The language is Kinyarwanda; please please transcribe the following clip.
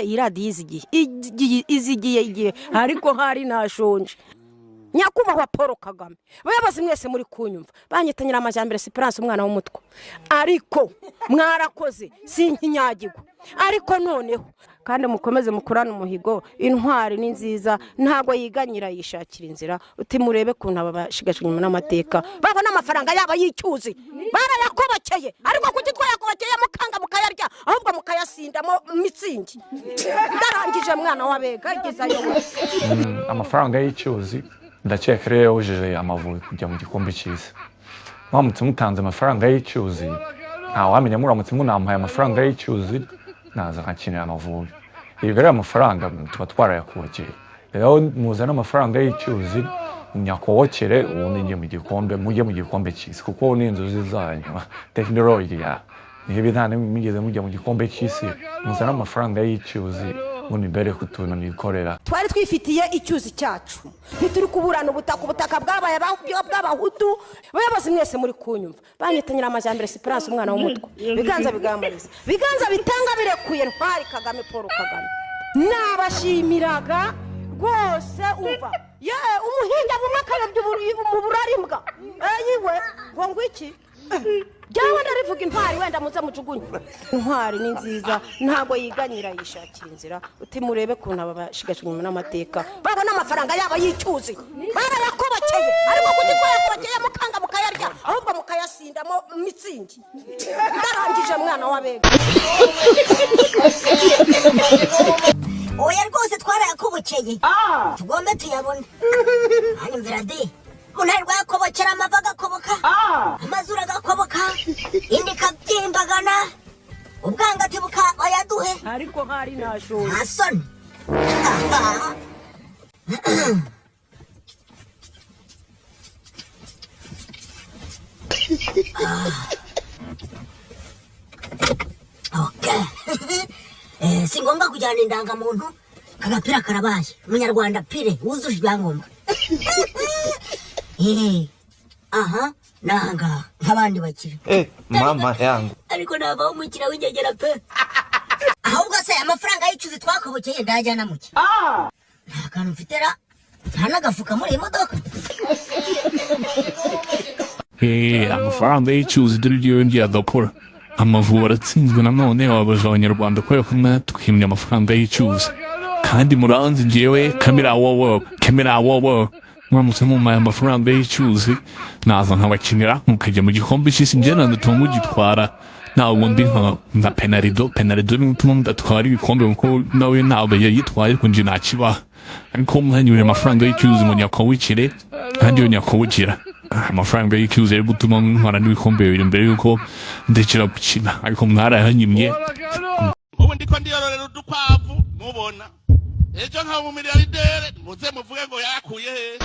Iyi radiyo izigiye izigiye igihe, ariko hari nashonje. Nyakubahwa Paul Kagame, bayobozi mwese muri kunyumva, banyita Nyiramajyambere Sipuranse, umwana w'umutwe, ariko mwarakoze, si nkinyagirwa. Ariko noneho kandi mukomeze mukurane umuhigo. Intwari ni nziza, ntabwo yiganyira, yishakira inzira. Uti murebe ukuntu aba bashigajwe inyuma n'amateka babona amafaranga yabo y'icyuzi barayakobokeye. Ariko kuki twayakobokeye mukanga mukayarya, ahubwo mukayasindamo mitsingi? Ndarangije, mwana w'abega, igezayo we. Amafaranga y'icyuzi, ndakeka rero yawujije Amavubi kujya mu gikombe cy'isi. Muramutse mutanze amafaranga y'icyuzi, ntawamenya. Muramutse munampaye amafaranga y'icyuzi, naza nkakinira Amavubi. Yego, ariya mafaranga tuba twarayakubakeye. Rero muzane amafaranga y'icyuzi nyakowokere, ubundi njye mu gikombe, mujye mu gikombe cy'isi, kuko ni inzozi zanyu. Tekinoloji ya niba nta mugeze mujya mu gikombe cy'isi, muzane amafaranga y'icyuzi ubundi mbere ku tuntu nikorera. Twari twifitiye icyuzi cyacu, ntituri kuburana ubutaka. Ubutaka bwabaye bw'Abahutu. Bayobozi mwese muri kunyumva, banyita Nyiramajyambere Sipuranse, umwana w'umutwe. Biganza bigambariza, biganza bitanga birekuye. Ntwari Kagame, Paul Kagame, nabashimiraga rwose. Umva ye, umuhinga bumwe akayobya mu burarimbwa yiwe ngo iki jyawe ndarivuga. Intwari wenda muze mujugunye. Intwari ni nziza, ntabwo yiganyira, yishakira inzira. Uti murebe ukuntu aba bashigajwe inyuma n'amateka babona amafaranga yabo y'icyuzi barayakobokeye. Ariko kuki twayakobokeye mukanga mukayarya, ahubwo mukayasindamo mitsingi? Ndarangije, mwana w'abega. Oya rwose, twarayakobokeye, tugombe tuyabone. Hanyumvira de, umuntu rwakobokera amava agakoboka, amazuru agakoboka, inda ikabyimbagana, ubwangati buka bayaduhe. Ariko hari nashonje. Nta soni. Okay. Si ngombwa kujyana indangamuntu, kagapira karabaye umunyarwanda pire wuzuje ibyangombwa. Aha nahangaha nk'abandi bakire. Eh, mama yangu. Ariko navaho umukiriya w'inyegera pe. Ahubwo se amafaranga y'icuzi twakobokeye ndayajyana muke? Nta kantu mfite ra, nta n'agafuka muri iyi modoka. Amafaranga y'icyuzi dore iryo yongeye agakora. Amavubi aratsinzwe nanone, wabaje Abanyarwanda kubera ko mwatwimye amafaranga y'icyuzi. Kandi muranzi njyewe kamera wowo, kamera wowo. Muramutse mumpaye amafaranga y'icyuzi, naza nkabakinira mukajya mu gikombe cy'isi. Njye nanatuma mugitwara. Ntabwo ndi nka Penarido. Penarido niwe utuma mudatwara ibikombe, kuko nawe ntabwo yayitwaye, ariko njye ntakibaha. Ariko mwanyuriye amafaranga y'icyuzi ngo nyakowikire, kandi iyo nyakowikira amafaranga y'icyuzi ari gutuma ntwara n'ibikombe bibiri mbere yuko ndekera gukina, ariko mwarayanyimye. Ubu ndiko ndiyororera udukwavu, mubona ejo nkaba umumiliyardere, muze muvuge ngo yakuye he.